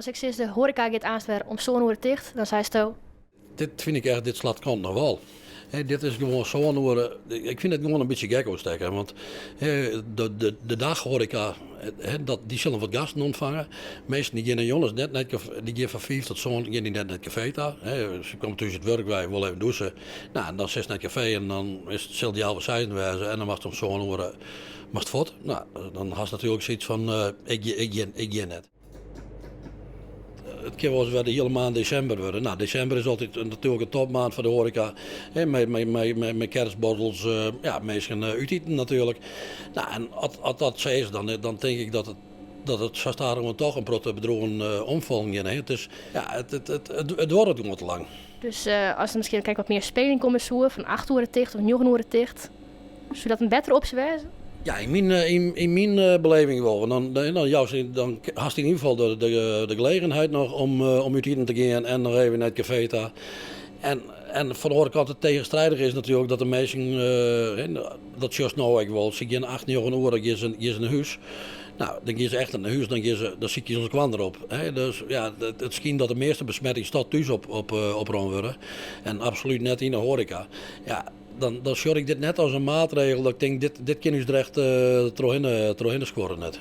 As ik sis de hoareka giet aanst wer om sân oere ticht, dan seisto. Dit fyn ik echt, dit slacht kant noch wâl. Dit is gewoan sân oere, ik fyn it gewoan in bytsje gek oanstekken. Want de daghoareka, dy sille wat gasten ûntfange. Minsken dy geane jûns net nei it kafee, dy gean fan fiif tot sân gean dy net nei it kafee ta. Se komme thús út wurk wei, wolle even dûse. No, en dan sitst nei it kafee en dan is, sil it healwei seizen wêze en dan moatst om sân oere moatst fuort. No, dan hast natuerlik sayts fan ik gean, ik gean net. It kin wolris wer de hiele maand desimber wurde. No, desimber is altyd natuerlik in topmaand foar de hoareka. Mei kerstborrels, ja, minsken út iten natuerlik. No, en as dat sa is, dan tink ik dat it dat it sa stadichoan toch in protte bedriuwen omfallen gean. It is, ja, it duorret gewoan te lang. Dus as der miskien krekt wat mear speling komme soe, fan acht oere ticht of njoggen oere ticht, soe dat in bettere opsje wêze? Ja, yn myn beleving wol. Want dan, joust, dan hast yn ieder gefal de gelegenheid noch om út iten te gean en noch even nei it kafee ta. En fan de oare kant, it tegenstrijdige is natuerlik dat de minsken, dat sjochst no ek wol, se gean acht, njoggen oere gean se nei hûs. No, dan gean se echt net nei hûs, dan gean se, dan sykje se elkoar op. Dus ja, it skynt dat de measte besmettings toch thús oprûn wurde en absolút net yn de hoareka. Ja, dan sjoch ik dit net as in maatregel dat ik tink, dit kin ús der echt trochhinne skuorre net.